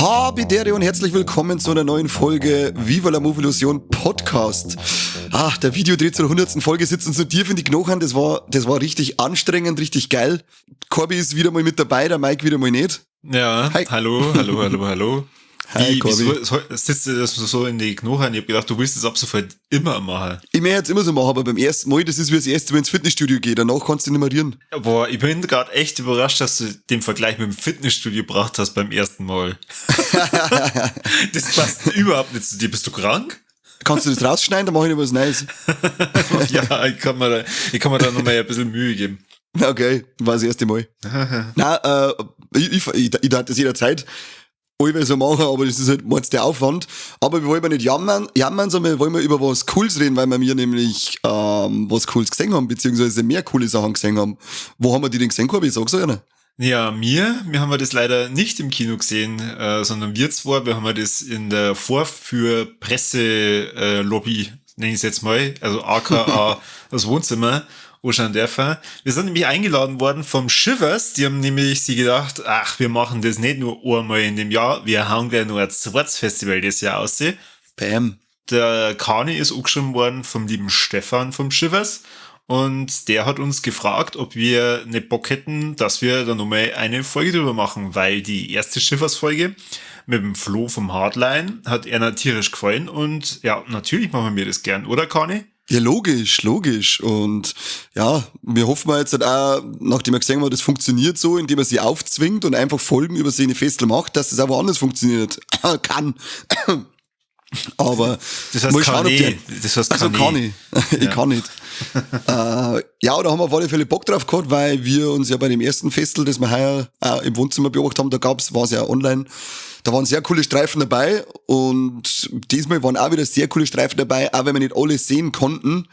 Habidere und herzlich willkommen zu einer neuen Folge Viva la Movilusion Podcast. Ach, der Videodreh zur 100. Folge sitzt uns so tief in die Knochen. Das war richtig anstrengend, richtig geil. Corby ist wieder mal mit dabei, der Mike wieder mal nicht. Ja, hi. Hallo, hallo, hallo, hallo. Hi, Corby. Wieso sitzt dir das so in die Knochen? Ich hab gedacht, du willst es ab sofort immer machen. Ich möchte jetzt immer so machen, aber beim ersten Mal, das ist wie das erste Mal ins Fitnessstudio geht. Danach kannst du nicht mehr rühren. Boah, ich bin gerade echt überrascht, dass du den Vergleich mit dem Fitnessstudio gebracht hast beim ersten Mal. Das passt überhaupt nicht zu dir. Bist du krank? Kannst du das rausschneiden? Dann mache ich noch was Neues. Ja, ich kann mir da nochmal ein bisschen Mühe geben. Okay, war das erste Mal. Nein, ich tat das jederzeit allweil so machen, aber das ist halt mords der Aufwand. Aber wir wollen nicht jammern, sondern wir wollen über was Cooles reden, weil wir mir nämlich was Cooles gesehen haben, beziehungsweise mehr coole Sachen gesehen haben. Wo haben wir die denn gesehen, Corby? Sag's einer. Ja, mir haben wir das leider nicht im Kino gesehen, sondern wir zwei, wir haben das in der Vorführpresse-Lobby, nenne ich es jetzt mal, also aka das Wohnzimmer, anschauen dürfen. Wir sind nämlich eingeladen worden vom Shivers, die haben nämlich sich gedacht, ach, wir machen das nicht nur einmal in dem Jahr, wir hauen gleich noch ein zweites Festival das Jahr aus. Bam. Der Kani ist angeschrieben worden vom lieben Stefan vom Shivers. Und der hat uns gefragt, ob wir nicht Bock hätten, dass wir da nochmal eine Folge drüber machen, weil die erste Shivers-Folge mit dem Flo vom Hardline hat er tierisch gefallen und ja, natürlich machen wir das gern, oder Kani? Ja, logisch, logisch. Und ja, wir hoffen mal jetzt halt auch, nachdem wir gesehen haben, das funktioniert so, indem er sie aufzwingt und einfach Folgen über seine Festel macht, dass das auch woanders funktioniert. Kann. Aber das heißt mal schauen, ob die, das heißt also kann ich. Ich kann nicht. Ja, da haben wir auf alle Fälle Bock drauf gehabt, weil wir uns ja bei dem ersten Festel, das wir heuer im Wohnzimmer beobachtet haben, da gab's, war es ja online, da waren sehr coole Streifen dabei und diesmal waren auch wieder sehr coole Streifen dabei, auch wenn wir nicht alle sehen konnten,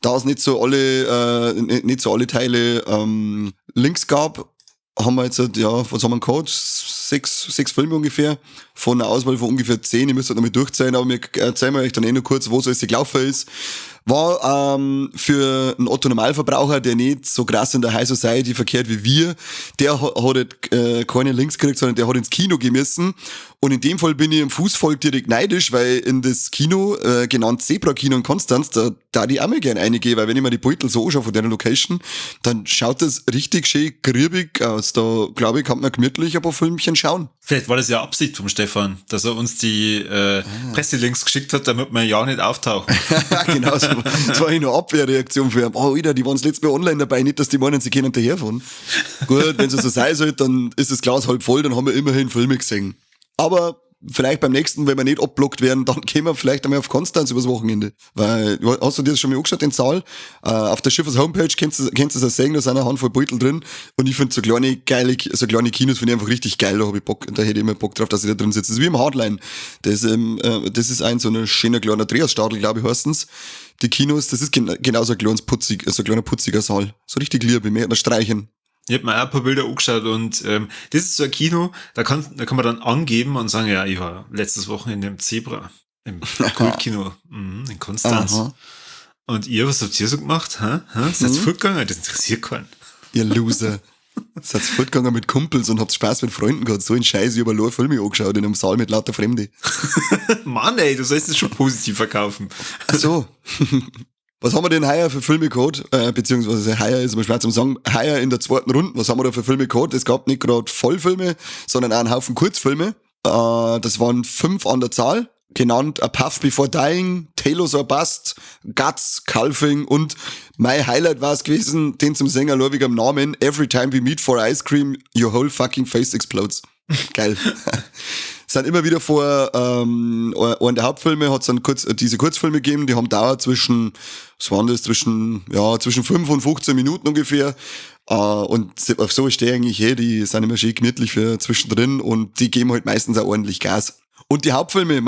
da es nicht so alle Teile Links gab, haben wir jetzt, ja, was haben wir gehabt? Sechs Filme ungefähr, von einer Auswahl von ungefähr 10. Ich müsste halt noch mal durchzählen, aber wir erzählen euch dann eh noch kurz, wo so alles gelaufen ist. War für einen Otto-Normalverbraucher, der nicht so krass in der High Society verkehrt wie wir, der hat halt keine Links gekriegt, sondern der hat ins Kino gehen müssen. Und in dem Fall bin ich im Fußvolk direkt neidisch, weil in das Kino, genannt Zebra-Kino in Konstanz, da die auch mal gern reingehen, weil wenn ich mir die Beutel so anschaue von der Location, dann schaut das richtig schön griebig aus. Da, glaube ich, kann man gemütlich ein paar Filmchen schauen. Vielleicht war das ja Absicht vom Stefan, dass er uns die Presselinks geschickt hat, damit wir ja nicht auftauchen. Genau, so, das war eine Abwehrreaktion für ihn. Oh, Alter, die waren das letzte Mal online dabei, nicht, dass die meinen, sie können daherfahren. Gut, wenn es so sein soll, dann ist das Glas halb voll, dann haben wir immerhin Filme gesehen. Aber vielleicht beim nächsten, wenn wir nicht abblockt werden, dann gehen wir vielleicht einmal auf Konstanz übers Wochenende. Weil, hast du dir das schon mal angeschaut, den Saal? Auf der Shivers Homepage kannst du das sehen, da sind eine Handvoll Beutel drin. Und ich finde so kleine Kinos finde ich einfach richtig geil. Da hab ich Bock, da hätte ich immer Bock drauf, dass ich da drin sitze. Das ist wie im Hardline. Das ist ein so ein schöner kleiner Andreasstadl, glaube ich, heißt's. Die Kinos, das ist genauso so ein kleiner putziger Saal. So richtig lieb, ich möchte noch streichen. Ich hab mir auch ein paar Bilder angeschaut und das ist so ein Kino, da kann man dann angeben und sagen, ja, ich war letztes Wochenende im Zebra, im Kultkino in Konstanz. Aha. Und ihr, was habt ihr so gemacht? Hä? Hä? Seid ihr fortgegangen? Das interessiert keinen. Ihr Loser. Seid fortgegangen mit Kumpels und habt Spaß mit Freunden gehabt. So ein Scheiß, ich hab allein Filme angeschaut in einem Saal mit lauter Fremde. Mann, ey, du sollst es schon positiv verkaufen. Ach so. Was haben wir denn heuer für Filme gehabt? Beziehungsweise heuer ist immer schwer zum sagen. Heuer in der zweiten Runde, was haben wir da für Filme gehabt? Es gab nicht gerade Vollfilme, sondern auch einen Haufen Kurzfilme. Das waren 5 an der Zahl. Genannt A Puff Before Dying, Taylor's or Bust, Guts, Calving und mein Highlight war es gewesen, den zum Sänger wegen am Namen, Every Time We Meet for Ice Cream, Your Whole Fucking Face Explodes. Geil. Sind immer wieder vor einen der Hauptfilme hat es dann kurz diese Kurzfilme gegeben, die haben Dauer zwischen, was waren das, zwischen, ja, zwischen 5 und 15 Minuten ungefähr. Und auf so stehe ich eigentlich eh, die sind immer schön gemütlich für zwischendrin und die geben halt meistens auch ordentlich Gas. Und die Hauptfilme,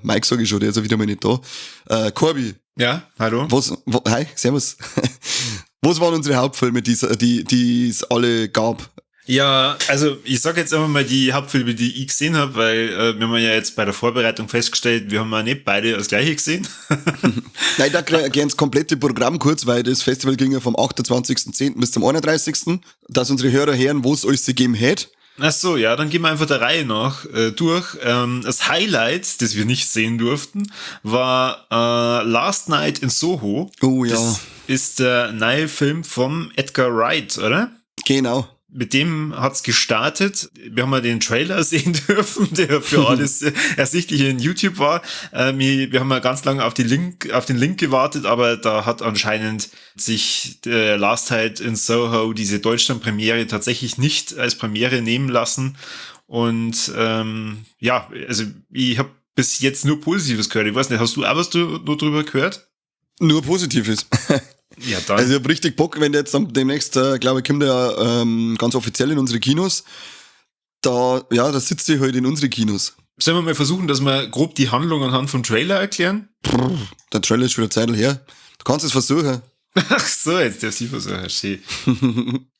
Mike sag ich schon, der ist ja wieder mal nicht da. Corby. Ja, hallo. Hi, servus. Was waren unsere Hauptfilme, die es alle gab? Ja, also ich sag jetzt einfach mal die Hauptfilme, die ich gesehen habe, weil wir haben ja jetzt bei der Vorbereitung festgestellt, wir haben ja nicht beide das gleiche gesehen. Nein, da gern das komplette Programm kurz, weil das Festival ging ja vom 28.10. bis zum 31., dass unsere Hörer hören, wo es alles gegeben hätte. Ach so, ja, dann gehen wir einfach der Reihe nach durch. Das Highlight, das wir nicht sehen durften, war Last Night in Soho. Oh ja. Das ist der neue Film vom Edgar Wright, oder? Genau. Mit dem hat's gestartet. Wir haben ja den Trailer sehen dürfen, der für alles ersichtlich in YouTube war. Wir haben ja ganz lange auf den Link gewartet, aber da hat anscheinend sich Last Night in Soho, diese Deutschland-Premiere, tatsächlich nicht als Premiere nehmen lassen. Und ja, also ich habe bis jetzt nur Positives gehört. Ich weiß nicht, hast du auch was nur drüber gehört? Nur Positives. Ja, dann. Also ich hab richtig Bock, wenn der jetzt dann demnächst, glaube ich, kommt der ganz offiziell in unsere Kinos. Da, ja, da sitzt sie halt in unsere Kinos. Sollen wir mal versuchen, dass wir grob die Handlung anhand vom Trailer erklären? Brr, der Trailer ist wieder Zeit her. Du kannst es versuchen. Ach so, jetzt darf ich versuchen. Schön.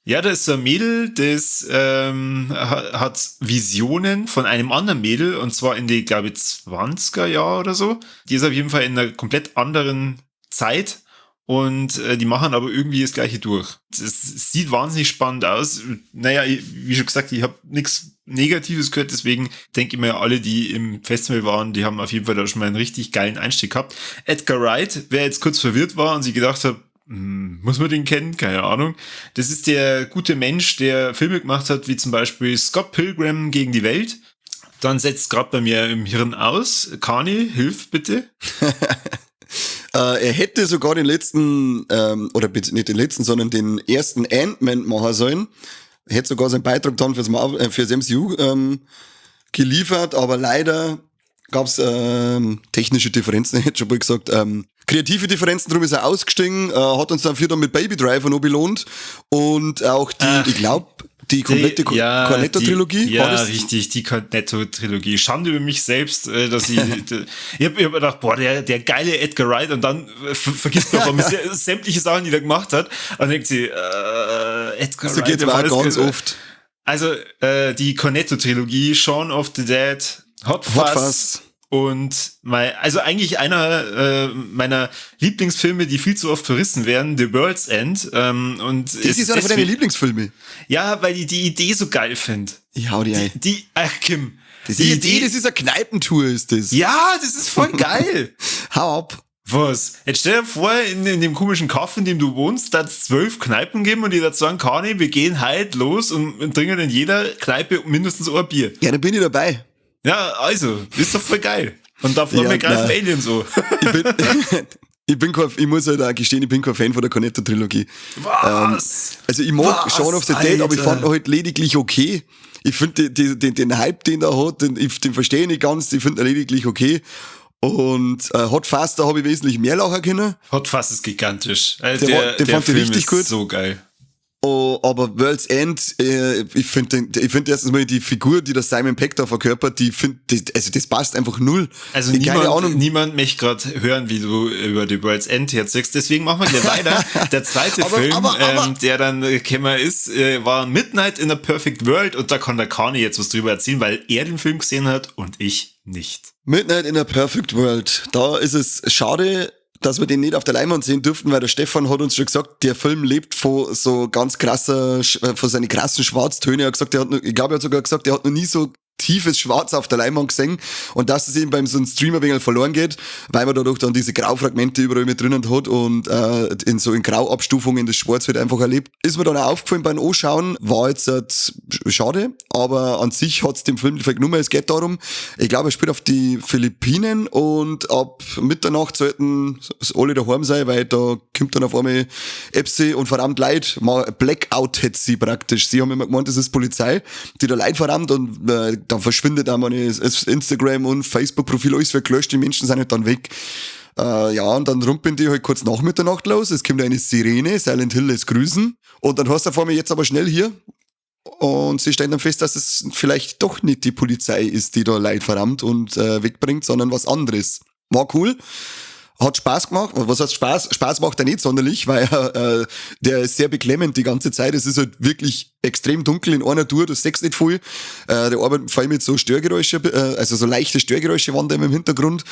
Ja, da ist so ein Mädel, das hat Visionen von einem anderen Mädel, und zwar in die, glaube ich, 20er Jahre oder so. Die ist auf jeden Fall in einer komplett anderen Zeit. Und die machen aber irgendwie das Gleiche durch. Es sieht wahnsinnig spannend aus. Naja, wie schon gesagt, ich habe nichts Negatives gehört, deswegen denke ich mir, alle, die im Festival waren, die haben auf jeden Fall da schon mal einen richtig geilen Einstieg gehabt. Edgar Wright, wer jetzt kurz verwirrt war und sich gedacht hat, muss man den kennen? Keine Ahnung. Das ist der gute Mensch, der Filme gemacht hat, wie zum Beispiel Scott Pilgrim gegen die Welt. Dann setzt gerade bei mir im Hirn aus. Kani, hilf bitte. Er hätte sogar den letzten, oder nicht den letzten, sondern den ersten Ant-Man machen sollen. Er hätte sogar seinen Beitrag dann fürs MCU geliefert, aber leider gab's technische Differenzen, ich hätte schon mal gesagt, kreative Differenzen, darum ist er ausgestiegen, hat uns dann dann mit Baby Driver noch belohnt und auch die, ich glaube, die komplette Cornetto-Trilogie? Ja, richtig, die Cornetto-Trilogie. Schande über mich selbst, dass ich... ich hab gedacht, boah, der geile Edgar Wright, und dann vergisst man aber sämtliche Sachen, die der gemacht hat. Und dann denkt sie, Edgar so Wright... So geht's mir auch ganz oft. Also, die Cornetto-Trilogie, Shaun of the Dead, Hot Fuzz. Und also eigentlich einer meiner Lieblingsfilme, die viel zu oft verrissen werden, The World's End. Und das ist einer von deinen Lieblingsfilmen. Ja, weil ich die Idee so geil finde. Ich hau die ein. Ach Kim. Die Idee, das ist eine Kneipentour, ist das. Ja, das ist voll geil. Hau ab. Was? Jetzt stell dir vor, in dem komischen Kaff, in dem du wohnst, da hat's 12 Kneipen geben und die dazu sagen, Kani, wir gehen halt los und trinken in jeder Kneipe mindestens ein Bier. Ja, dann bin ich dabei. Ja, also, ist doch voll geil. Und da freuen wir greifen Aliens so. Ich muss halt auch gestehen, ich bin kein Fan von der Cornetto-Trilogie. Was? Also ich mag Shaun of the Dead, aber ich fand ihn halt lediglich okay. Ich finde den Hype, den er hat, den verstehe ich nicht ganz, ich finde ihn lediglich okay. Und Hot Fuzz, da habe ich wesentlich mehr lachen können. Hot Fuzz ist gigantisch. Also den der fand ich Film richtig ist gut. So geil. Oh, aber World's End, ich finde erstens mal die Figur, die der Simon Pegg da verkörpert, also das passt einfach null. Also niemand möchte gerade hören, wie du über die World's End herzigst, deswegen machen wir gleich weiter. Der zweite Film, der dann gekommen ist, war Midnight in a Perfect World, und da kann der Kani jetzt was drüber erzählen, weil er den Film gesehen hat und ich nicht. Midnight in a Perfect World, da ist es schade, dass wir den nicht auf der Leinwand sehen dürften, weil der Stefan hat uns schon gesagt, der Film lebt von so ganz krasser, von seinen krassen Schwarztöne. Er hat gesagt, ich glaube, er hat sogar gesagt, er hat noch nie so tiefes Schwarz auf der Leinwand gesehen, und dass es eben beim so einem Streamer ein wenig verloren geht, weil man dadurch dann diese Graufragmente überall mit drinnen hat und in Grauabstufungen das Schwarz halt einfach erlebt. Ist mir dann auch aufgefallen beim Anschauen, war jetzt schade, aber an sich hat's dem Film vielleicht nur mehr, es geht darum, ich glaube, er spielt auf die Philippinen und ab Mitternacht sollten alle daheim sein, weil da kommt dann auf einmal Epsi und verrammt Leute, Blackout hat sie praktisch. Sie haben immer gemeint, das ist Polizei, die da Leute verrammt, und dann verschwindet auch meine Instagram- und Facebook-Profil, alles wird gelöscht, die Menschen sind halt dann weg. Ja, und dann rumpeln die halt kurz nach Mitternacht los, es kommt eine Sirene, Silent Hill lässt grüßen, und dann hast du vor mir jetzt aber schnell hier, und sie stellen dann fest, dass es vielleicht doch nicht die Polizei ist, die da Leute verrammt und wegbringt, sondern was anderes. War cool. Hat Spaß gemacht. Was heißt Spaß? Spaß macht er nicht sonderlich, weil der ist sehr beklemmend die ganze Zeit. Es ist halt wirklich extrem dunkel in einer Tour, du siehst nicht viel. Der arbeitet vor allem mit so Störgeräusche, also so leichte Störgeräusche waren da immer im Hintergrund.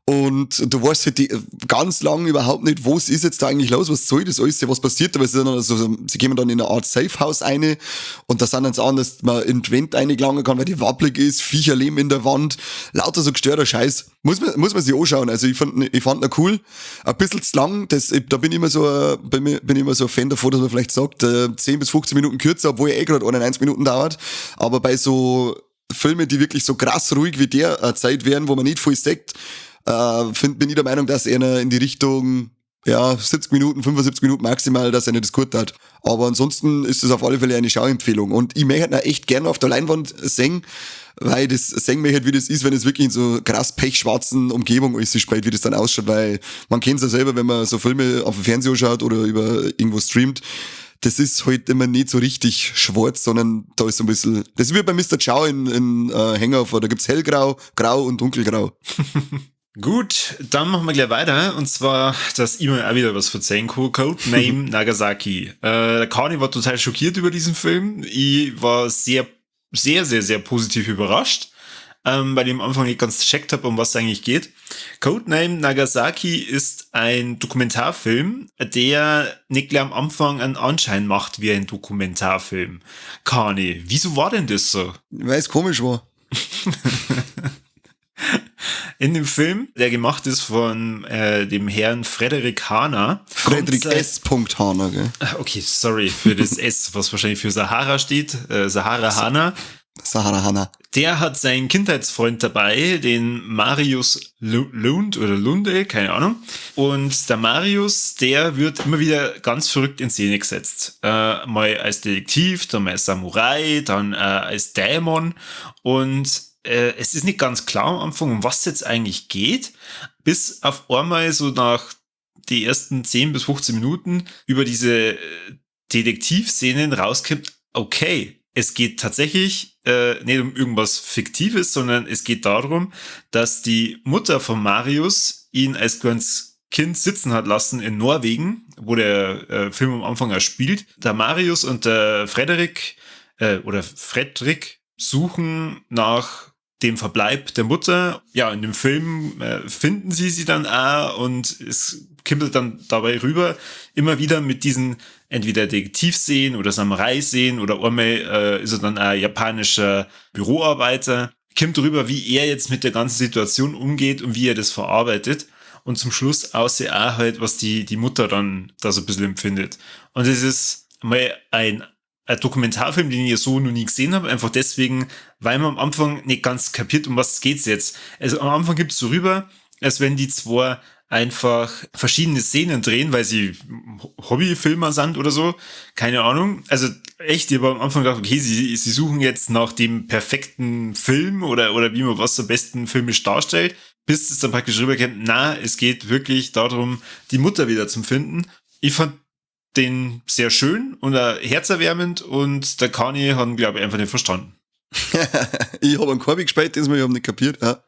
Und du weißt halt die, ganz lang überhaupt nicht, was ist jetzt da eigentlich los, was soll das alles, was passiert. Aber es ist dann also, sie gehen dann in eine Art Safehouse eine und da sind dann so an, dass man in die Wand reingelangen kann, weil die wappelig ist, Viecher leben in der Wand, lauter so gestörter Scheiß. Muss man sich anschauen. Also ich fand ihn cool. Ein bisschen zu lang, da bin ich immer so ein Fan davon, dass man vielleicht sagt, 10 bis 15 Minuten kürzer, obwohl er eh gerade 91 Minuten dauert. Aber bei so Filmen, die wirklich so krass ruhig wie der Zeit werden, wo man nicht viel sagt, bin ich der Meinung, dass er in die Richtung, ja, 70 Minuten, 75 Minuten maximal, dass er das gut hat. Aber ansonsten ist es auf alle Fälle eine Schauempfehlung. Und ich möchte ihn auch echt gerne auf der Leinwand sehen, weil das sehen möchte, wie das ist, wenn es wirklich in so krass pechschwarzen Umgebung alles spielt, wie das dann ausschaut, weil man kennt es ja selber, wenn man so Filme auf dem Fernseher schaut oder über irgendwo streamt, das ist halt immer nicht so richtig schwarz, sondern da ist so ein bisschen, das ist wie bei Mr. Chow in Hangover, da gibt's hellgrau, grau und dunkelgrau. Gut, dann machen wir gleich weiter. Und zwar, dass ich mir auch wieder was verzeihen kann. Codename Nagasaki. Der Kani war total schockiert über diesen Film. Ich war sehr, sehr, sehr, sehr positiv überrascht, weil ich am Anfang nicht ganz gecheckt habe, um was es eigentlich geht. Codename Nagasaki ist ein Dokumentarfilm, der nicht gleich am Anfang einen Anschein macht wie ein Dokumentarfilm. Kani, wieso war denn das so? Weil es komisch war. In dem Film, der gemacht ist von dem Herrn Frederik Hahner. Frederik S. Hahner, gell? Okay, sorry für das S, was wahrscheinlich für Sahara steht. Sahara Hahner. Sahara Hahner. Der hat seinen Kindheitsfreund dabei, den Marius Lund oder Lunde, keine Ahnung. Und der Marius, der wird immer wieder ganz verrückt in Szene gesetzt. Mal als Detektiv, dann mal als Samurai, dann als Dämon. Und es ist nicht ganz klar am Anfang, um was es jetzt eigentlich geht, bis auf einmal so nach die ersten 10 bis 15 Minuten über diese Detektivszenen rauskommt, okay, es geht tatsächlich nicht um irgendwas Fiktives, sondern es geht darum, dass die Mutter von Marius ihn als kleines Kind sitzen hat lassen in Norwegen, wo der Film am Anfang auch spielt. Der Marius und der Frederik oder Fredrik suchen nach dem Verbleib der Mutter. Ja, in dem Film finden sie sie dann auch und es kommt dann dabei rüber, immer wieder mit diesen entweder Detektivszenen oder Samurai-Szenen oder einmal ist er dann ein japanischer Büroarbeiter. Kommt rüber, wie er jetzt mit der ganzen Situation umgeht und wie er das verarbeitet. Und zum Schluss außer auch halt, was die Mutter dann da so ein bisschen empfindet. Und es ist mal ein Dokumentarfilm, den ich so noch nie gesehen habe, einfach deswegen, weil man am Anfang nicht ganz kapiert, um was geht's jetzt. Also am Anfang gibt's so rüber, als wenn die zwei einfach verschiedene Szenen drehen, weil sie Hobbyfilmer sind oder so. Keine Ahnung. Also echt, ich habe am Anfang gedacht, okay, sie suchen jetzt nach dem perfekten Film oder wie man was am besten filmisch darstellt, bis es dann praktisch rüberkommt, na, es geht wirklich darum, die Mutter wieder zu finden. Ich fand den sehr schön und herzerwärmend und der Kani hat ihn, glaube ich, einfach nicht verstanden. Ich habe einen Korbi gespielt, das ich habe nicht kapiert. Ja.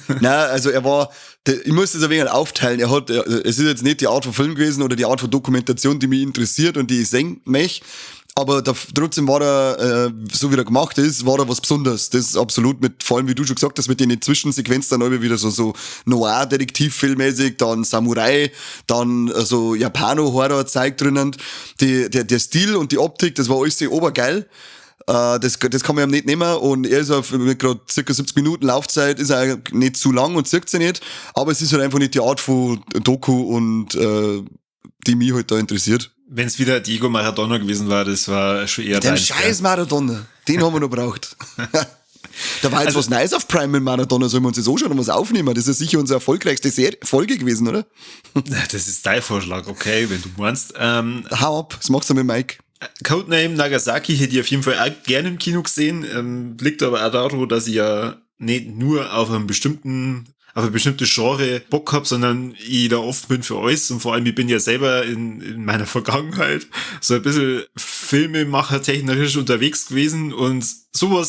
Nein, also ich muss das ein wenig aufteilen. Es ist jetzt nicht die Art von Film gewesen oder die Art von Dokumentation, die mich interessiert und die ich sehen möchte. Aber da, trotzdem war er, so wie er gemacht ist, war er was Besonderes. Das ist absolut mit, vor allem wie du schon gesagt hast, mit den Zwischensequenzen dann immer wieder so Noir-Detektivfilmmäßig, dann Samurai, dann so Japano-Horror-Zeug drinnen. Der Stil und die Optik, das war alles sehr obergeil. Das kann man ihm nicht nehmen und er ist auf mit gerade circa 70 Minuten Laufzeit, ist er nicht zu lang und zirkt sich nicht, aber es ist halt einfach nicht die Art von Doku und die mich halt da interessiert. Wenn es wieder Diego Maradona gewesen war, das war schon eher Den scheiß Maradona, den haben wir noch braucht. Da war jetzt also was Neues auf Prime mit Maradona, sollen wir uns das anschauen und was aufnehmen? Das ist ja sicher unsere erfolgreichste Folge gewesen, oder? Das ist dein Vorschlag, okay, wenn du meinst. Hau ab, das machst du mit Mike. Codename Nagasaki hätte ich auf jeden Fall auch gerne im Kino gesehen, liegt aber auch daran, dass ich ja nicht nur auf ein bestimmtes Genre Bock hab, sondern ich da offen bin für alles und vor allem ich bin ja selber in meiner Vergangenheit so ein bisschen Filmemacher technisch unterwegs gewesen und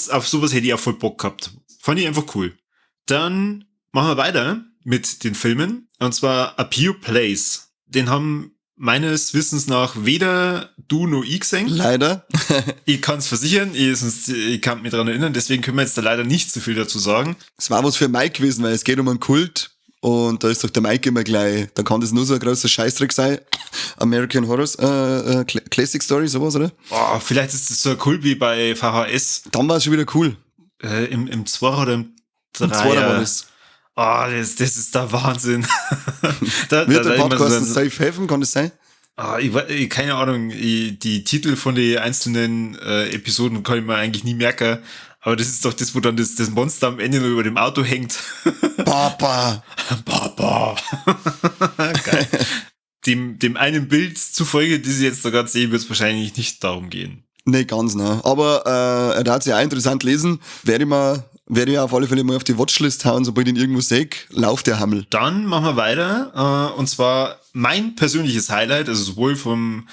auf sowas hätte ich auch voll Bock gehabt. Fand ich einfach cool. Dann machen wir weiter mit den Filmen und zwar A Pure Place. Den haben meines Wissens nach weder du noch ich gesehen. Leider. Ich kann es versichern, ich kann mich daran erinnern, deswegen können wir jetzt da leider nicht so viel dazu sagen. Es war was für Mike gewesen, weil es geht um einen Kult Und da ist doch der Mike immer gleich, da kann das nur so ein großer Scheißdreck sein. American Horror Classic Story, sowas, oder? Oh, vielleicht ist das so cool wie bei VHS. Dann war es schon wieder cool. Im Zweier oder im Dreier? Im Zweier war das. Oh, das ist der Wahnsinn. Wird der Podcast so Safe Haven, kann das sein? Ah, ich keine Ahnung, die Titel von den einzelnen Episoden kann ich mir eigentlich nie merken. Aber das ist doch das, wo dann das Monster am Ende nur über dem Auto hängt. Papa! Papa! Geil. Dem einen Bild zufolge, das ich jetzt da gerade sehe, wird es wahrscheinlich nicht darum gehen. Nee, ganz, ne. Aber er hat sich auch interessant lesen. Werde ich auf alle Fälle mal auf die Watchlist hauen, sobald ich ihn irgendwo sehe, lauft der Hammel. Dann machen wir weiter. Und zwar mein persönliches Highlight, also sowohl vom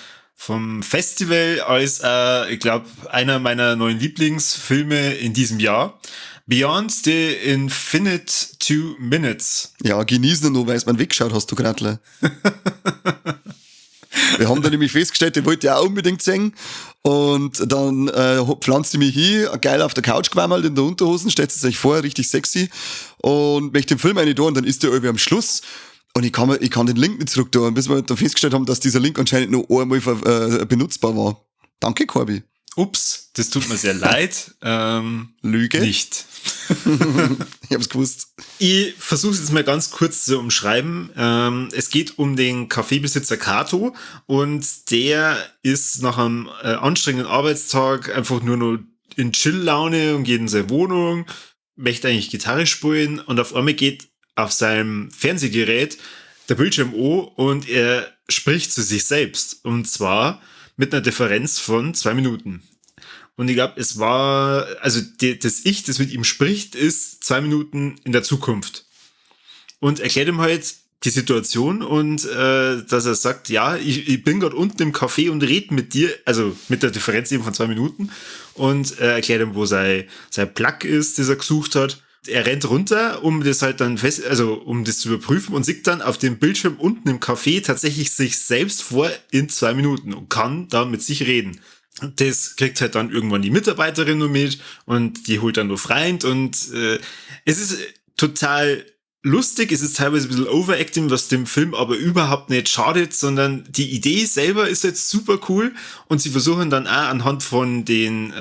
Festival als, ich glaube, einer meiner neuen Lieblingsfilme in diesem Jahr. Beyond the Infinite 2 Minutes. Ja, genießen nur, weil es man weggeschaut hast, du Gratler. Wir haben da nämlich festgestellt, den wollte ich auch unbedingt sehen. Und dann pflanzt sie mich hin, geil auf der Couch gewammelt in der Unterhosen, stellt sie sich vor, richtig sexy. Und möchte den Film eine da und dann ist der irgendwie am Schluss. Und ich kann den Link nicht zurück tun, bis wir dann festgestellt haben, dass dieser Link anscheinend nur einmal benutzbar war. Danke, Corby. Ups, das tut mir sehr leid. Lüge? Nicht. Ich hab's gewusst. Ich versuche es jetzt mal ganz kurz zu umschreiben. Es geht um den Kaffeebesitzer Kato und der ist nach einem anstrengenden Arbeitstag einfach nur noch in Chill-Laune und geht in seine Wohnung, möchte eigentlich Gitarre spielen und auf einmal geht auf seinem Fernsehgerät der Bildschirm an und er spricht zu sich selbst. Und zwar mit einer Differenz von 2 Minuten. Und ich glaube, es war, also das Ich, das mit ihm spricht, ist 2 Minuten in der Zukunft. Und erklärt ihm halt die Situation und dass er sagt, ja, ich bin gerade unten im Café und rede mit dir, also mit der Differenz eben von 2 Minuten und erklärt ihm, wo sein Plug ist, das er gesucht hat. Er rennt runter, um das halt dann um das zu überprüfen und sieht dann auf dem Bildschirm unten im Café tatsächlich sich selbst vor in 2 Minuten und kann da mit sich reden. Das kriegt halt dann irgendwann die Mitarbeiterin nur mit und die holt dann nur Freund und es ist total lustig, es ist teilweise ein bisschen Overacting, was dem Film aber überhaupt nicht schadet, sondern die Idee selber ist jetzt super cool und sie versuchen dann auch anhand von den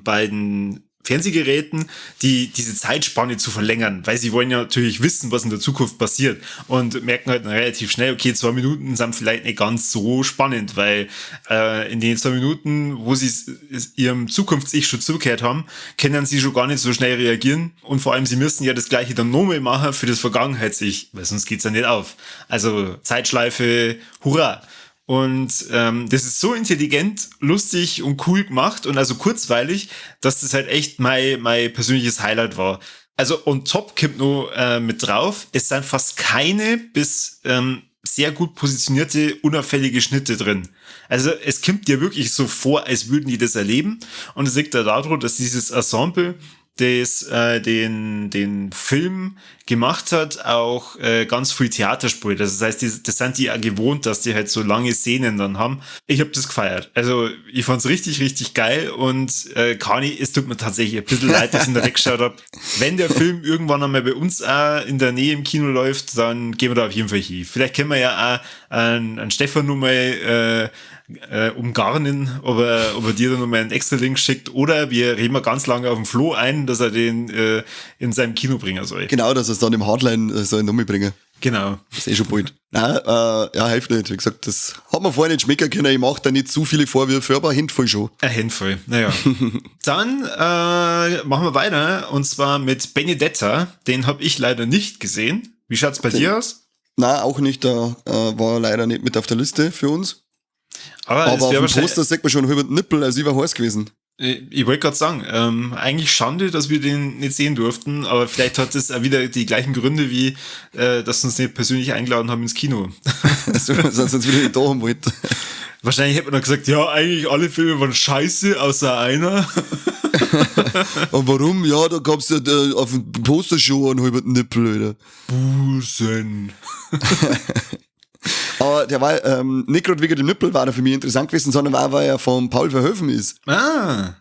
beiden Fernsehgeräten, diese Zeitspanne zu verlängern, weil sie wollen ja natürlich wissen, was in der Zukunft passiert und merken halt dann relativ schnell, okay, 2 Minuten sind vielleicht nicht ganz so spannend, weil in den 2 Minuten, wo sie ihrem Zukunfts-Ich schon zugehört haben, können sie schon gar nicht so schnell reagieren und vor allem, sie müssen ja das Gleiche dann nochmal machen für das Vergangenheits-Ich, weil sonst geht's ja nicht auf. Also Zeitschleife, hurra! Und das ist so intelligent, lustig und cool gemacht und also kurzweilig, dass das halt echt mein persönliches Highlight war. Also on top kommt noch mit drauf, es sind fast keine bis sehr gut positionierte, unauffällige Schnitte drin. Also es kommt dir wirklich so vor, als würden die das erleben. Und es liegt da daran, dass dieses Ensemble, das den Film gemacht hat, auch ganz viel Theater spielt. Also das heißt, das sind die auch gewohnt, dass die halt so lange Szenen dann haben. Ich habe das gefeiert. Also ich fand's richtig, richtig geil und Kani, es tut mir tatsächlich ein bisschen leid, dass ich da weggeschaut habe. Wenn der Film irgendwann einmal bei uns auch in der Nähe im Kino läuft, dann gehen wir da auf jeden Fall hin. Vielleicht können wir ja auch einen Stefan nochmal umgarnen, ob er dir dann nochmal einen extra Link schickt oder wir reden mal ganz lange auf den Flo ein, dass er den in seinem Kino bringen soll. Genau, dass er es dann im Hardline soll nochmal bringen. Genau. Das ist eh schon bald. Nein, ja, hilft nicht. Wie gesagt, das hat man vorher nicht schmecken können. Ich mache da nicht zu viele Vorwürfe, aber eine Handvoll schon. Eine Handvoll, naja. Dann machen wir weiter und zwar mit Benedetta. Den habe ich leider nicht gesehen. Wie schaut's bei dir aus? Nein, auch nicht. Da war leider nicht mit auf der Liste für uns. Aber auf dem Poster sieht man schon einen halben Nippel, also ich war heiß gewesen. Ich wollte gerade sagen, eigentlich Schande, dass wir den nicht sehen durften, aber vielleicht hat es auch wieder die gleichen Gründe, wie dass sie uns nicht persönlich eingeladen haben ins Kino. Sonst uns wieder nicht da haben wollten. Wahrscheinlich hätte man dann gesagt, ja, eigentlich alle Filme waren scheiße, außer einer. Und warum? Ja, da gab's ja auf dem Poster schon einen halben Nippel, Alter. Busen. Aber der war nicht gerade wegen dem Nippel war der für mich interessant gewesen, sondern war, weil er von Paul Verhoeven ist. Ah.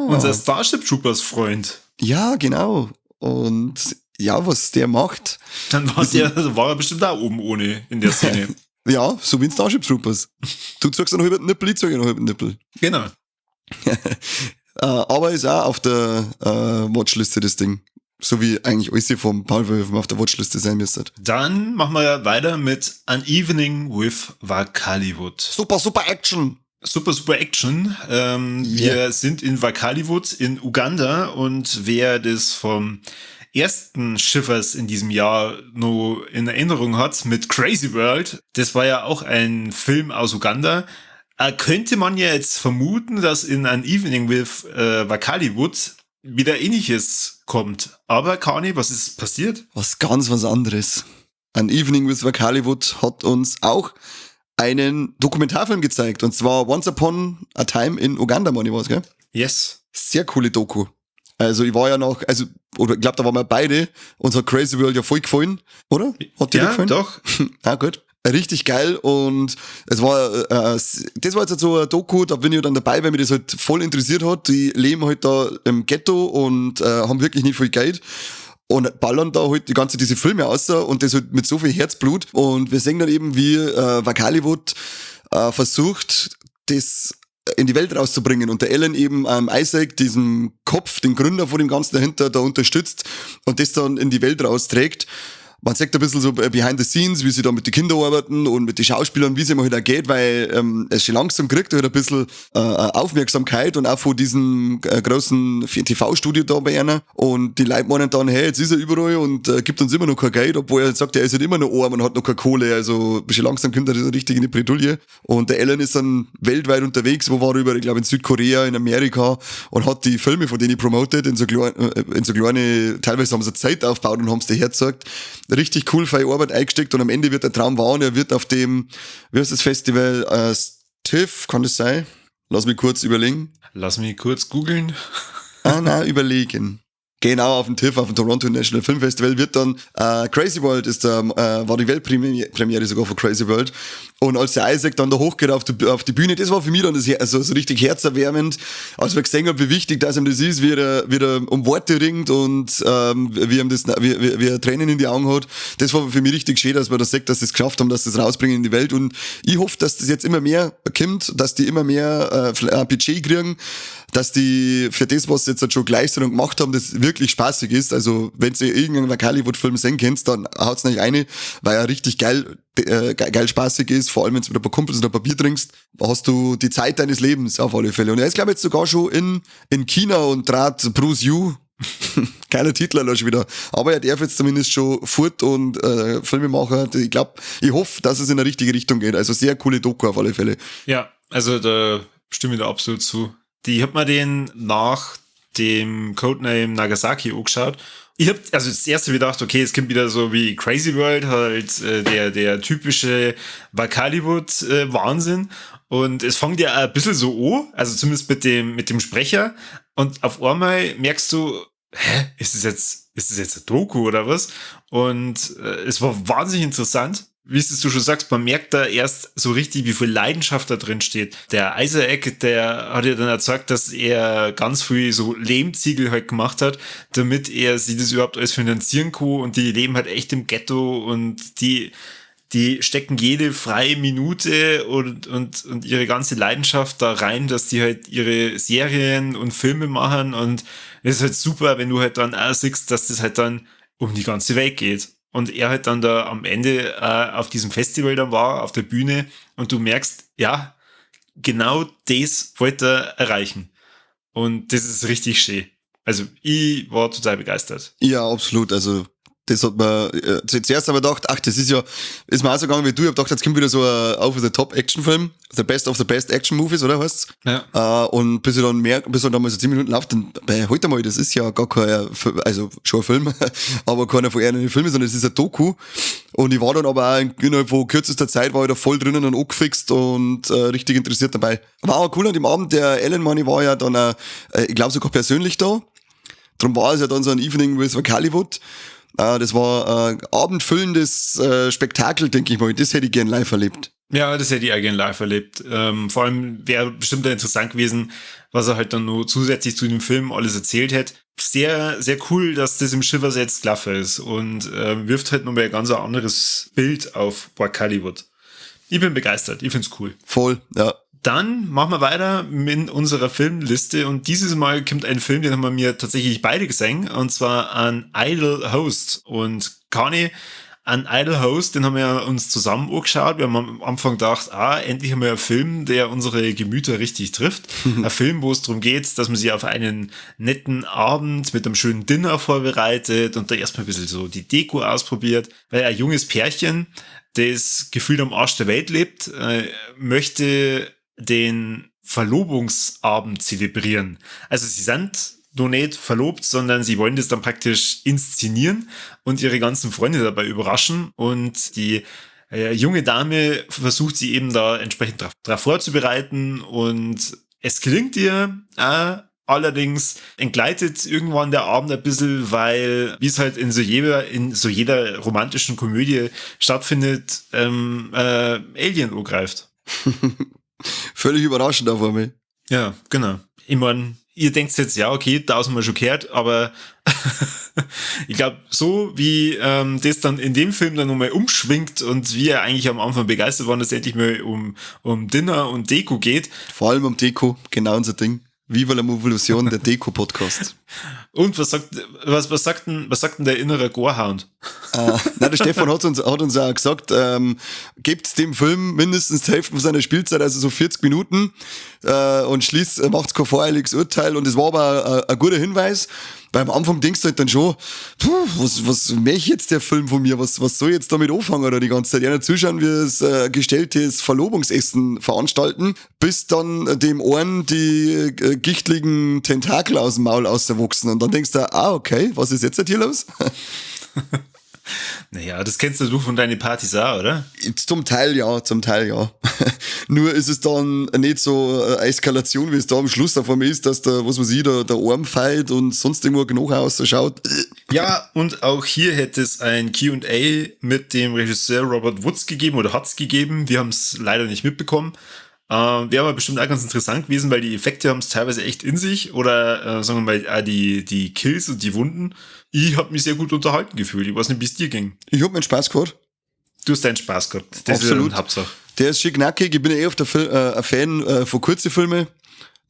Unser Starship Troopers Freund. Ja, genau. Und Ja, was der macht. Dann war er bestimmt da oben ohne in der Szene. Ja, so wie in Starship Troopers. Du zeigst einen halben Nippel, ich zeig einen halben Nippel. Genau. Aber ist auch auf der Watchliste das Ding. So wie eigentlich alles vom Paul Verhoeven auf der Watchliste sein müsste. Dann machen wir weiter mit An Evening with Wakaliwood. Super, super Action. Super, super Action. Wir sind in Wakaliwood in Uganda und wer das vom ersten Shivers in diesem Jahr noch in Erinnerung hat mit Crazy World, das war ja auch ein Film aus Uganda. Könnte man ja jetzt vermuten, dass in An Evening with Wakaliwood wieder Ähnliches kommt. Aber Kani, was ist passiert? Was ganz was anderes. An Evening with Wakaliwood hat uns auch einen Dokumentarfilm gezeigt. Und zwar Once Upon a Time in Uganda, meine ich was, gell? Yes. Sehr coole Doku. Also ich war ja noch, also, oder ich glaube, da waren wir beide. Uns hat Crazy World ja voll gefallen, oder? Hat dir ja, gefallen? Doch. Ah, gut. Richtig geil und es war, das war jetzt so ein Doku, da bin ich dann dabei, weil mich das halt voll interessiert hat. Die leben halt da im Ghetto und haben wirklich nicht viel Geld und ballern da halt die ganze diese Filme aus und das halt mit so viel Herzblut und wir sehen dann eben, wie Wakaliwood versucht, das in die Welt rauszubringen und der Alan eben Isaac, diesen Kopf, den Gründer von dem Ganzen dahinter, da unterstützt und das dann in die Welt rausträgt. Man sieht ein bisschen so behind the scenes, wie sie da mit den Kindern arbeiten und mit den Schauspielern, wie es ihm halt auch geht, weil es schon langsam kriegt halt ein bisschen Aufmerksamkeit und auch von diesem großen TV-Studio da bei einer. Und die Leute meinen dann, hey, jetzt ist er überall und gibt uns immer noch kein Geld, obwohl er sagt, er ist halt immer noch arm und hat noch keine Kohle. Also schon langsam kommt er so richtig in die Bredouille. Und der Alan ist dann weltweit unterwegs, wo war er überall? Ich glaube in Südkorea, in Amerika und hat die Filme von denen promoted in so kleine, teilweise haben sie Zeit aufgebaut und haben es dir hergezeigt. Richtig cool, viel Arbeit eingesteckt und am Ende wird der Traum wahr und er wird auf dem, wie heißt das Festival, TIFF, kann das sein? Lass mich kurz überlegen. Lass mich kurz googeln. Ah, nein, überlegen. Genau, auf dem TIFF, auf dem Toronto International Film Festival wird dann Crazy World war die Weltpremiere sogar von Crazy World. Und als der Isaac dann da hochgeht auf die Bühne, das war für mich dann das, also so richtig herzerwärmend, als wir gesehen haben, wie wichtig das ihm das ist, wie er um Worte ringt und wie ihm das, wie, wie, wie er Tränen in die Augen hat. Das war für mich richtig schön, dass man das sieht, dass sie es geschafft haben, dass sie es rausbringen in die Welt. Und ich hoffe, dass das jetzt immer mehr kommt, dass die immer mehr Budget kriegen, dass die für das, was sie jetzt halt schon geleistet und gemacht haben, das wirklich spaßig ist. Also, wenn ihr irgendeinen Wakaliwood-Film sehen könnt, dann haut's nicht eine, weil er richtig geil spaßig ist. Vor allem, wenn du mit ein paar Kumpels und ein paar Bier trinkst, hast du die Zeit deines Lebens auf alle Fälle. Und er ist, glaube ich, jetzt sogar schon in China und dreht Bruce Yu. Geiler Titel allein schon wieder. Aber er darf jetzt zumindest schon fort und Filme machen. Ich glaube, ich hoffe, dass es in die richtige Richtung geht. Also sehr coole Doku auf alle Fälle. Ja, also da stimme ich da absolut zu. Die hab mir den nach dem Codename Nagasaki angeschaut. Ich hab also das erste gedacht, okay, es kommt wieder so wie Crazy World, halt der typische Wakaliwood Wahnsinn. Und es fängt ja ein bisschen so an, also zumindest mit dem Sprecher. Und auf einmal merkst du, hä, ist das jetzt ein Doku oder was? Und es war wahnsinnig interessant. Wie es du schon sagst, man merkt da erst so richtig, wie viel Leidenschaft da drin steht. Der Isaac, der hat ja dann erzeugt, dass er ganz viel so Lehmziegel halt gemacht hat, damit er sich das überhaupt alles finanzieren kann, und die leben halt echt im Ghetto und die stecken jede freie Minute und ihre ganze Leidenschaft da rein, dass die halt ihre Serien und Filme machen, und es ist halt super, wenn du halt dann auch siehst, dass das halt dann um die ganze Welt geht. Und er halt dann da am Ende auf diesem Festival dann war, auf der Bühne, und du merkst, ja, genau das wollte er erreichen. Und das ist richtig schön. Also ich war total begeistert. Ja, absolut. Also das hat man, zuerst haben wir gedacht, ach, das ist ja, ist mir auch so gegangen wie du, ich hab gedacht, jetzt kommt wieder so ein over the top Actionfilm, the best of the best Action Movies, oder heißt's? Ja. Und bis ich dann mehr, bis er dann mal so 10 Minuten läuft, dann, bei, halt einmal, das ist ja gar kein, also schon ein Film, aber keiner von ihren Filmen, sondern es ist ein Doku. Und ich war dann aber auch innerhalb von kürzester Zeit war ich da voll drinnen und angefixt und richtig interessiert dabei. War auch cool an dem Abend, der Alan Money war ja dann, ich glaube sogar persönlich da. Drum war es ja dann so ein Evening with Wakaliwood. Das war ein abendfüllendes Spektakel, denke ich mal. Das hätte ich gern live erlebt. Ja, das hätte ich auch gerne live erlebt. Vor allem wäre bestimmt interessant gewesen, was er halt dann nur zusätzlich zu dem Film alles erzählt hätte. Sehr, sehr cool, dass das im Shivers jetzt gelaufen ist und wirft halt nochmal ein ganz anderes Bild auf Wakaliwood. Ich bin begeistert, ich find's cool. Voll, ja. Dann machen wir weiter mit unserer Filmliste und dieses Mal kommt ein Film, den haben wir mir tatsächlich beide gesehen, und zwar An Ideal Host. Und Kani, An Ideal Host, den haben wir uns zusammen angeschaut. Wir haben am Anfang gedacht, endlich haben wir einen Film, der unsere Gemüter richtig trifft. Ein Film, wo es darum geht, dass man sich auf einen netten Abend mit einem schönen Dinner vorbereitet und da erstmal ein bisschen so die Deko ausprobiert, weil ein junges Pärchen, das gefühlt am Arsch der Welt lebt, möchte den Verlobungsabend zelebrieren. Also sie sind noch nicht verlobt, sondern sie wollen das dann praktisch inszenieren und ihre ganzen Freunde dabei überraschen. Und die junge Dame versucht sie eben da entsprechend drauf vorzubereiten und es gelingt ihr, allerdings entgleitet irgendwann der Abend ein bisschen, weil, wie es halt in so jeder romantischen Komödie stattfindet, Alien angreift. Völlig überraschend auf einmal. Ja, genau. Ich mein, ihr denkt jetzt, ja, okay, tausendmal schon gehört, aber ich glaub, so wie das dann in dem Film dann nochmal umschwingt und wie er eigentlich am Anfang begeistert war, dass es endlich mal um Dinner und Deko geht. Vor allem um Deko, genau unser Ding. Viva la Movolution, der Deko-Podcast. Und was sagt denn der innere Gorehound? Nein, der Stefan hat uns auch gesagt, gebt dem Film mindestens die Hälfte von seiner Spielzeit, also so 40 Minuten, und macht kein voreiliges Urteil. Und es war aber ein guter Hinweis, weil am Anfang denkst du halt dann schon, was möchte jetzt der Film von mir? Was soll ich jetzt damit anfangen oder die ganze Zeit? Ja, zuschauen, wie es gestelltes Verlobungsessen veranstalten, bis dann dem einen die gichtligen Tentakel aus dem Maul auswachsen. Und dann denkst du, okay, was ist jetzt hier los? Naja, das kennst du von deinen Partys auch, oder? Zum Teil ja. Nur ist es dann nicht so eine Eskalation, wie es da am Schluss auf einmal ist, dass der, was weiß ich, der Arm feilt und sonst irgendwo genug ausschaut. Ja, und auch hier hätte es ein Q&A mit dem Regisseur Robert Woods gegeben oder hat's gegeben. Wir haben's leider nicht mitbekommen. Wäre aber bestimmt auch ganz interessant gewesen, weil die Effekte haben es teilweise echt in sich oder sagen wir mal auch die Kills und die Wunden. Ich habe mich sehr gut unterhalten gefühlt. Ich weiß nicht, wie es dir ging. Ich hab meinen Spaß gehabt. Du hast deinen Spaß gehabt. Das Absolut. ist ja Hauptsache. Der ist schön knackig. Ich bin ja eh oft ein Fan von kurzen Filmen.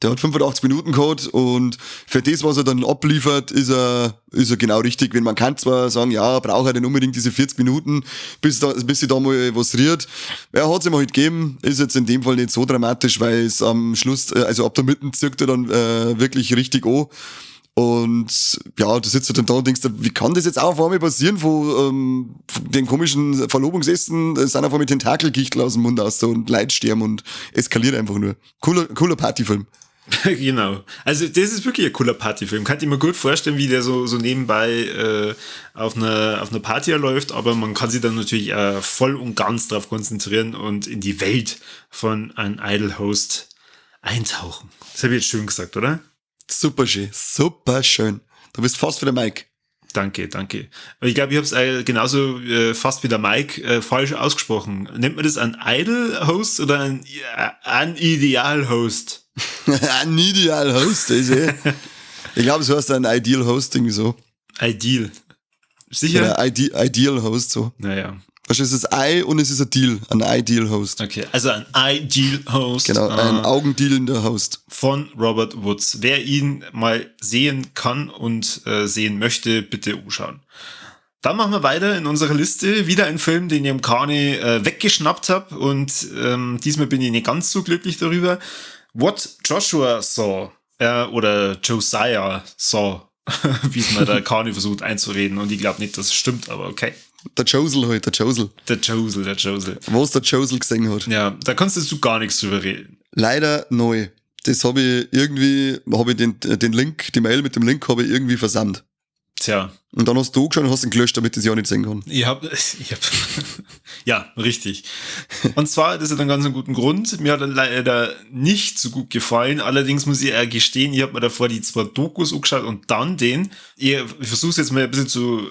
Der hat 85 Minuten gehabt und für das, was er dann abliefert, ist er genau richtig. Wenn man kann zwar sagen, ja, braucht er denn unbedingt diese 40 Minuten, bis sich da mal was rührt. Er hat's ihm halt gegeben, ist jetzt in dem Fall nicht so dramatisch, weil es am Schluss, also ab der Mitte zirkt er dann wirklich richtig an. Und ja, du sitzt dann da und denkst, wie kann das jetzt auch auf einmal passieren, von den komischen Verlobungsessen sind auf einmal Tentakelgichtel aus dem Mund aus so und Leute sterben und eskaliert einfach nur. Cooler Partyfilm. Genau. Also das ist wirklich ein cooler Partyfilm. Kann ich mir gut vorstellen, wie der so nebenbei auf einer Party läuft, aber man kann sich dann natürlich voll und ganz darauf konzentrieren und in die Welt von An Ideal Host eintauchen. Das habe ich jetzt schön gesagt, oder? Super schön, super schön. Du bist fast wie der Mike. Danke, danke. Ich glaube, ich habe es genauso fast wie der Mike falsch ausgesprochen. Nennt man das ein Ideal Host oder ein Ideal Host? Ein Ideal Host, ist eh. Ich glaube, es heißt ein Ideal Host irgendwie so. Ideal. Sicher? Oder Ideal Host, so. Naja. Also es ist I und es ist ein Deal, ein Ideal Host. Okay, also ein Ideal Host. Genau, ein augendealender Host. Von Robert Woods. Wer ihn mal sehen kann und sehen möchte, bitte anschauen. Dann machen wir weiter in unserer Liste. Wieder ein Film, den ich am Kani weggeschnappt habe und diesmal bin ich nicht ganz so glücklich darüber. What Joshua Saw oder Josiah Saw, wie es mir der Kani versucht einzureden, und ich glaube nicht, dass es stimmt, aber okay. Der Josel halt, der Josel. Der Josel. Was der Josel gesehen hat. Ja, da kannst du gar nichts drüber reden. Leider neu. Das habe ich irgendwie, den Link, die Mail mit dem Link habe ich irgendwie versandt. Tja. Und dann hast du angeschaut und hast ihn gelöscht, damit ich es ja nicht sehen kann. Ich hab ja, richtig. Und zwar, das hat einen ganz guten Grund. Mir hat er leider nicht so gut gefallen. Allerdings muss ich eher gestehen, ich habe mir davor die zwei Dokus angeschaut und dann den. Ich versuche es jetzt mal ein bisschen zu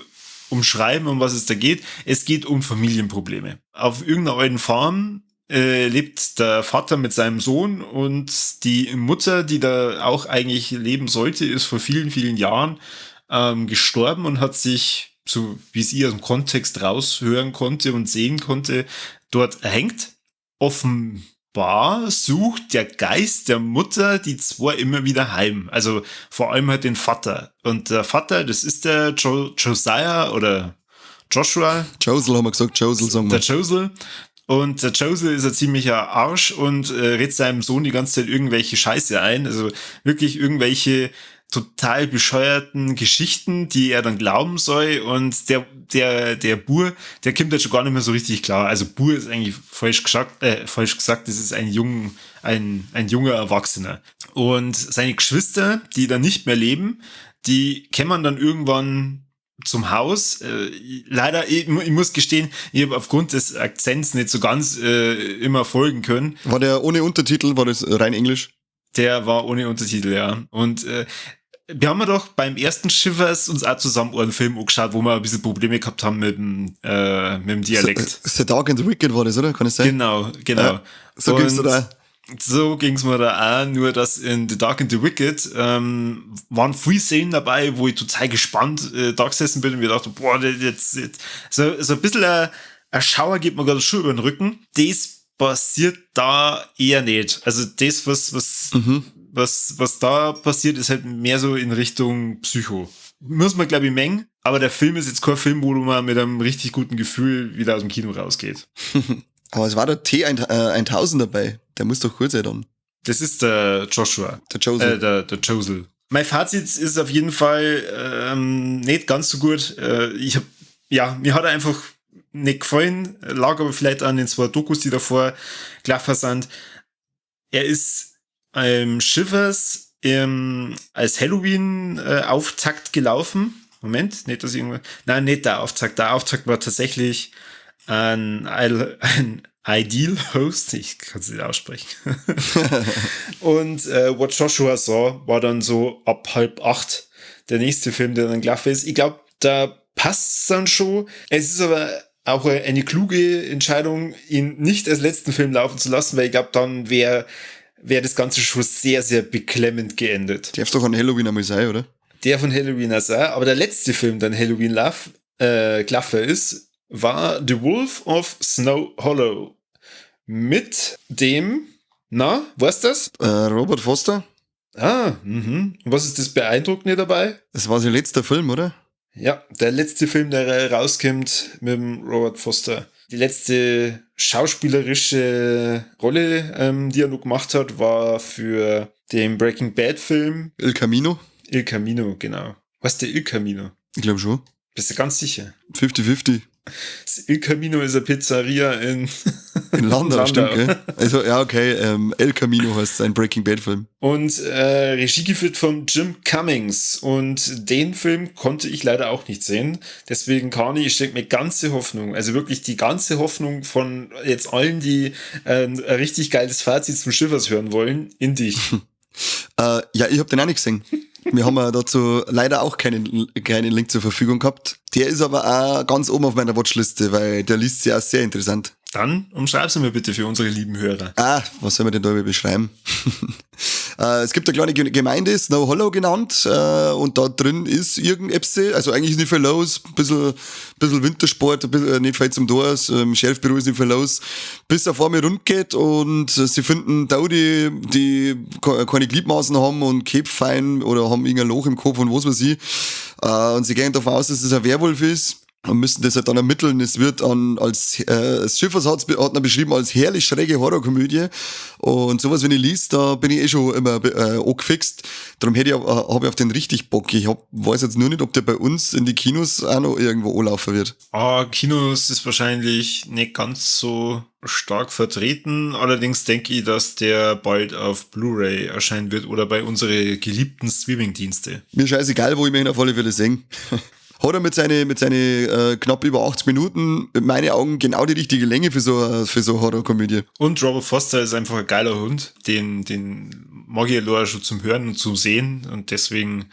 umschreiben, um was es da geht. Es geht um Familienprobleme. Auf irgendeiner alten Farm Lebt der Vater mit seinem Sohn und die Mutter, die da auch eigentlich leben sollte, ist vor vielen, vielen Jahren gestorben und hat sich, so wie sie aus dem Kontext raushören konnte und sehen konnte, dort erhängt. Offenbar sucht der Geist der Mutter die zwei immer wieder heim. Also vor allem halt den Vater. Und der Vater, das ist der Josiah oder Joshua. Josel haben wir gesagt, Josel sagen wir. Der Josel. Und der Josel ist ein ziemlicher Arsch und redet seinem Sohn die ganze Zeit irgendwelche Scheiße ein. Also wirklich irgendwelche total bescheuerten Geschichten, die er dann glauben soll. Und der Bur, der kommt halt schon gar nicht mehr so richtig klar. Also Bur ist eigentlich falsch gesagt, das ist ein junger Erwachsener. Und seine Geschwister, die dann nicht mehr leben, die kämen dann irgendwann zum Haus. Leider, ich muss gestehen, ich habe aufgrund des Akzents nicht so ganz immer folgen können. War der ohne Untertitel? War das rein Englisch? Der war ohne Untertitel, ja. Und wir haben ja doch beim ersten Shivers uns auch zusammen einen Film angeschaut, wo wir ein bisschen Probleme gehabt haben mit dem Dialekt. The Dark and the Wicked war das, oder? Kann es sein? Genau. Ja, so ging's da. So ging's mir da auch, nur dass in The Dark and the Wicked waren viele Szenen dabei, wo ich total gespannt da gesessen bin und mir dachte, boah, jetzt so ein bisschen ein Schauer geht mir gerade schon über den Rücken. Das passiert da eher nicht. Also das, was da passiert, ist halt mehr so in Richtung Psycho. Muss man, glaube ich, mengen, aber der Film ist jetzt kein Film, wo man mit einem richtig guten Gefühl wieder aus dem Kino rausgeht. Aber es war der T1000 dabei. Der muss doch gut sein dann. Das ist der Joshua. Der Josel. Der Josel. Mein Fazit ist auf jeden Fall nicht ganz so gut. Mir hat er einfach nicht gefallen. Lag aber vielleicht an den zwei Dokus, die davor gelaufen sind. Er ist Shivers als Halloween-Auftakt gelaufen. Moment, nicht, dass ich irgendwas. Nein, nicht der Auftakt. Der Auftakt war tatsächlich ein Ideal Host, ich kann es nicht aussprechen. Und What Joshua Saw war dann so ab 7:30 der nächste Film, der dann gelaufen ist. Ich glaube, da passt es dann schon. Es ist aber auch eine kluge Entscheidung, ihn nicht als letzten Film laufen zu lassen, weil ich glaube, dann wäre das Ganze schon sehr, sehr beklemmend geendet. Darf doch an Halloween einmal sein, oder? Der von Halloween auch sein, aber der letzte Film, der an Halloween gelaufen ist, war The Wolf of Snow Hollow. Mit dem, na, was ist das? Robert Foster. Ah, mhm. Und was ist das Beeindruckende dabei? Das war sein letzter Film, oder? Ja, der letzte Film, der rauskommt mit dem Robert Foster. Die letzte schauspielerische Rolle, die er noch gemacht hat, war für den Breaking Bad Film. El Camino? El Camino, genau. Was ist der El Camino? Ich glaube schon. Bist du ganz sicher? 50-50. Das El Camino ist eine Pizzeria in Landau, stimmt, gell? Also, ja, okay, El Camino heißt sein Breaking Bad Film. Und Regie geführt von Jim Cummings. Und den Film konnte ich leider auch nicht sehen. Deswegen, Kani, ich stecke mir ganze Hoffnung, also wirklich die ganze Hoffnung von jetzt allen, die ein richtig geiles Fazit zum Shivers hören wollen, in dich. Ja, ich hab den auch nicht gesehen. Wir haben ja dazu leider auch keinen Link zur Verfügung gehabt. Der ist aber auch ganz oben auf meiner Watchliste, weil der liest sich auch sehr interessant. Dann umschreib's mir bitte für unsere lieben Hörer. Ah, was soll man denn da beschreiben? Es gibt eine kleine Gemeinde, Snow Hollow genannt, und da drin ist irgendetwas, also eigentlich ist nicht viel los, ein bisschen Wintersport, ein bisschen, nicht viel zum Tor, im Sheriffbüro ist nicht viel los, bis er vor mir rund geht und sie finden da die keine Gliedmaßen haben und Käpfein oder haben irgendein Loch im Kopf und was weiß ich. Und sie gehen davon aus, dass es ein Werwolf ist. Und müssen das halt dann ermitteln. Es wird als Shivers hat man beschrieben als herrlich schräge Horrorkomödie. Und sowas, wenn ich liest, da bin ich eh schon immer angefixt. Darum habe ich auf den richtig Bock. Ich weiß jetzt nur nicht, ob der bei uns in die Kinos auch noch irgendwo anlaufen wird. Ah, Kinos ist wahrscheinlich nicht ganz so stark vertreten. Allerdings denke ich, dass der bald auf Blu-ray erscheinen wird oder bei unsere geliebten Streaming-Dienste. Mir scheißegal, wo ich mich auf alle Fälle sehe. Hat er mit seine knapp über 80 Minuten in meinen Augen genau die richtige Länge für so eine Horrorkomödie. Und Robert Foster ist einfach ein geiler Hund, den mag ich allein schon zum Hören und zum Sehen und deswegen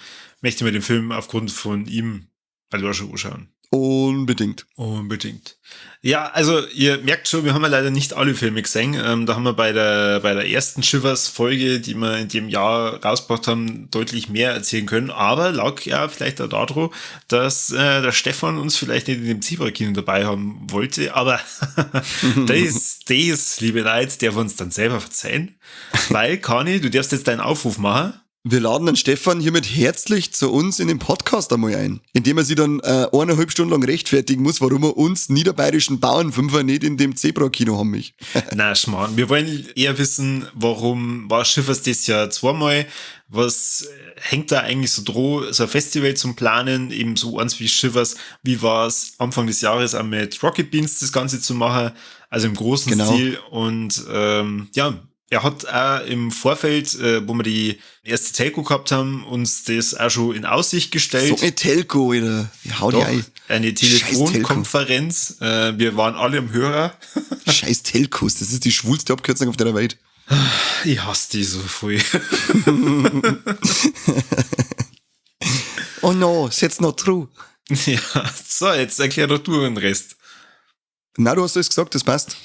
möchte ich mir den Film aufgrund von ihm allein schon anschauen. Unbedingt. Unbedingt. Ja, also ihr merkt schon, wir haben ja leider nicht alle Filme gesehen. Da haben wir bei der ersten Shivers-Folge, die wir in dem Jahr rausgebracht haben, deutlich mehr erzählen können. Aber lag ja vielleicht auch daran, dass der Stefan uns vielleicht nicht in dem Zebra-Kino dabei haben wollte. Aber das, liebe Leute, der wir uns dann selber verzeihen. Weil, Kani, du darfst jetzt deinen Aufruf machen. Wir laden den Stefan hiermit herzlich zu uns in den Podcast einmal ein, indem er sich dann 1,5 Stunden lang rechtfertigen muss, warum er uns niederbayerischen Bauernfünfer nicht in dem Zebra-Kino haben mich. Na, Schmarrn. Wir wollen eher wissen, warum war Shivers das Jahr zweimal? Was hängt da eigentlich so droh, so ein Festival zum Planen, eben so eins wie Shivers? Wie war es Anfang des Jahres auch mit Rocket Beans das Ganze zu machen? Also im großen Stil und ja, er hat auch im Vorfeld, wo wir die erste Telco gehabt haben, uns das auch schon in Aussicht gestellt. So eine Telco, Alter. Hau die ein. Eine Telefonkonferenz. Wir waren alle am Hörer. Scheiß Telcos, das ist die schwulste Abkürzung auf der Welt. Ich hasse die so voll. Oh no, it's not true. Ja, so, jetzt erklär doch du den Rest. Na, du hast alles gesagt, das passt.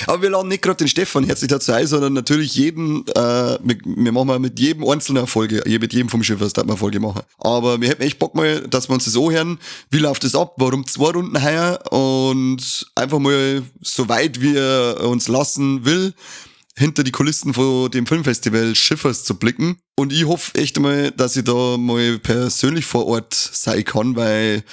Aber wir laden nicht gerade den Stefan herzlich dazu ein, sondern natürlich jeden, wir machen mal mit jedem einzelnen eine Folge, mit jedem vom Shivers, da wir eine Folge machen. Aber wir hätten echt Bock mal, dass wir uns das anhören, wie läuft das ab, warum 2 Runden heuer und einfach mal, so weit wir uns lassen will, hinter die Kulissen von dem Filmfestival Shivers zu blicken. Und ich hoffe echt mal, dass ich da mal persönlich vor Ort sein kann, weil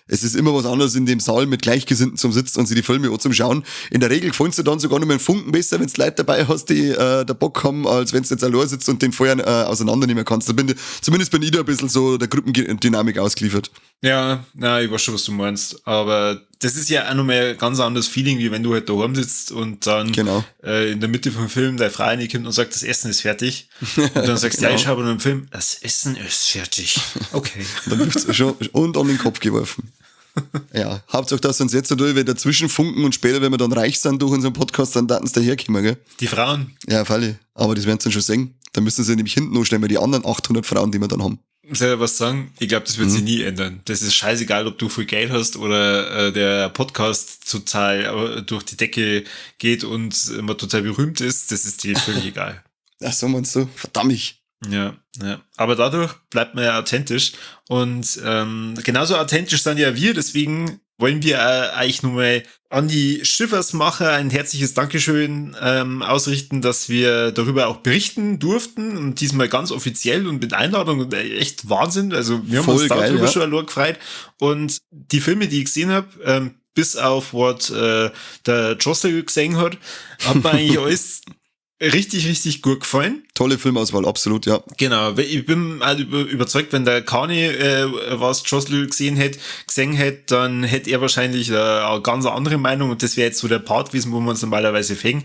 es ist immer was anderes in dem Saal mit Gleichgesinnten zum Sitzen und sich die Filme auch zum Schauen. In der Regel gefällt es dir dann sogar noch mal einen Funken besser, wenn du Leute dabei hast, die da Bock haben, als wenn du jetzt allein sitzt und den Feuer auseinandernehmen kannst. Da zumindest bin ich da ein bisschen so der Gruppendynamik ausgeliefert. Ja, na, ich weiß schon, was du meinst. Aber das ist ja auch nochmal ein ganz anderes Feeling, wie wenn du halt daheim sitzt und dann in der Mitte vom Film deine Frau reinkommt und sagt, das Essen ist fertig. Und dann sagst du, ja, ich habe nur einen Film, das Essen ist fertig. Okay. Dann wird's schon und an den Kopf geworfen. Ja, Hauptsache, dass uns jetzt natürlich wieder dazwischenfunken und später, wenn wir dann reich sind durch unseren Podcast, dann daten sie daherkommen, gell? Die Frauen. Ja, freilich. Aber das werden sie dann schon sehen. Dann müssen sie nämlich hinten anstellen, weil die anderen 800 Frauen, die wir dann haben. Soll ich was sagen? Ich glaube, das wird sich nie ändern. Das ist scheißegal, ob du viel Geld hast oder der Podcast total durch die Decke geht und immer total berühmt ist. Das ist dir völlig egal. Ach so, meinst du? Verdammt. Ja, ja. Aber dadurch bleibt man ja authentisch. Und genauso authentisch sind ja wir, deswegen wollen wir eigentlich nur mal an die Shivers-Macher ein herzliches Dankeschön ausrichten, dass wir darüber auch berichten durften und diesmal ganz offiziell und mit Einladung und echt Wahnsinn. Also wir haben voll uns geil, darüber ja. schon allein gefreut. Und die Filme, die ich gesehen habe, bis auf was der Jossel gesehen hat, hat mir eigentlich alles richtig, richtig gut gefallen. Tolle Filmauswahl, absolut, ja. Genau, ich bin halt überzeugt, wenn der Kani was Jossel gesehen hätte, dann hätte er wahrscheinlich eine ganz andere Meinung und das wäre jetzt so der Part gewesen, wo wir uns normalerweise fängen.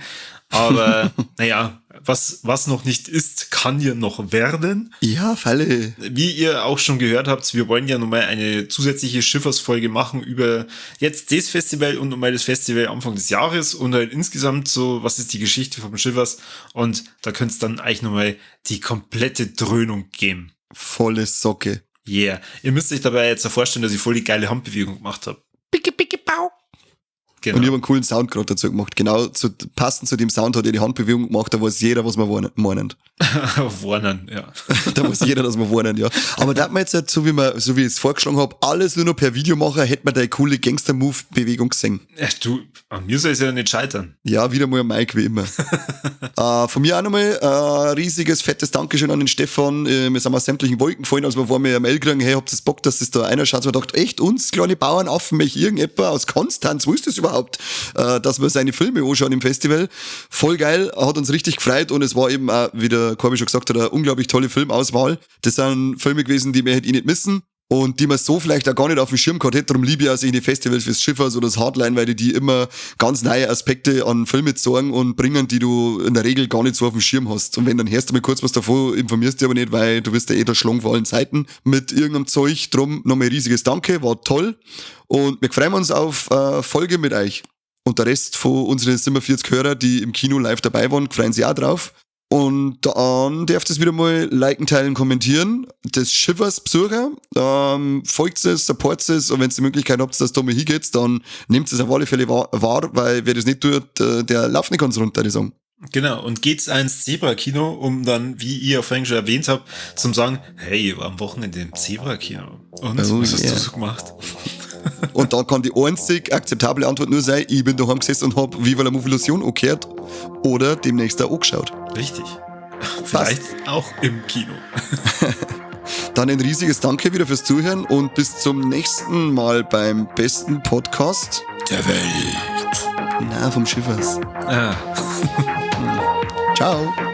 Aber naja, was noch nicht ist, kann ja noch werden. Ja, Falle. Wie ihr auch schon gehört habt, wir wollen ja nochmal eine zusätzliche Shivers-Folge machen über jetzt das Festival und nochmal das Festival Anfang des Jahres und halt insgesamt so, was ist die Geschichte vom Shivers? Und da könnt es dann eigentlich nochmal die komplette Dröhnung geben. Volle Socke. Yeah. Ihr müsst euch dabei jetzt vorstellen, dass ich voll die geile Handbewegung gemacht habe. Picke, picke, pau. Genau. Und ich habe einen coolen Sound gerade dazu gemacht. Genau, passend zu dem Sound hat er die Handbewegung gemacht, da weiß jeder, was wir warnen. Warnen, ja. Da weiß jeder, dass wir warnen, ja. Aber da hat man jetzt, halt, so wie ich es vorgeschlagen habe, alles nur noch per Video machen, hätte man die coole Gangster-Move-Bewegung gesehen. Ja, du, an mir soll es ja nicht scheitern. Ja, wieder mal ein Mike, wie immer. Von mir auch nochmal riesiges, fettes Dankeschön an den Stefan. Wir sind aus sämtlichen Wolken gefallen, als wir vor mir eine Mail kriegen, hey, habt ihr Bock, dass das da einer schaut? Man dachte, echt, uns kleine Bauernaffen, mich irgendjemand aus Konstanz, wo ist das überhaupt, dass wir seine Filme anschauen im Festival. Voll geil, hat uns richtig gefreut und es war eben auch, wie der Corby schon gesagt hat, eine unglaublich tolle Filmauswahl. Das sind Filme gewesen, die wir hätte ich nicht missen und die man so vielleicht auch gar nicht auf dem Schirm gehabt hätte. Darum liebe ich auch solche Festivals wie das Shivers oder das Hardline, weil die immer ganz neue Aspekte an Filme zeigen und bringen, die du in der Regel gar nicht so auf dem Schirm hast. Und wenn, dann hörst du mal kurz was davon, informierst dich aber nicht, weil du wirst ja eh da schlagen vor allen Seiten mit irgendeinem Zeug. Drum nochmal riesiges Danke, war toll. Und wir freuen uns auf Folge mit euch. Und der Rest von unseren 47 Hörer, die im Kino live dabei waren, freuen sich auch drauf. Und dann dürft ihr es wieder mal liken, teilen, kommentieren. Das Shivers Besucher, folgt es, supportet es und wenn ihr die Möglichkeit habt, dass da mal hingeht, dann nehmt es auf alle Fälle wahr, weil wer das nicht tut, der läuft nicht ganz runter, die sagen. Genau, und geht's ins Zebra-Kino, um dann, wie ihr vorhin schon erwähnt habt, zum sagen, hey, ich war am Wochenende im Zebra-Kino. Und oh, was hast du so gemacht? Und da kann die einzig akzeptable Antwort nur sein, ich bin daheim gesessen und hab Viva la Movilusion angehört oder demnächst auch angeschaut. Richtig. Vielleicht auch im Kino. Dann ein riesiges Danke wieder fürs Zuhören und bis zum nächsten Mal beim besten Podcast der Welt. Na, vom Schiffers. Ah. Ciao.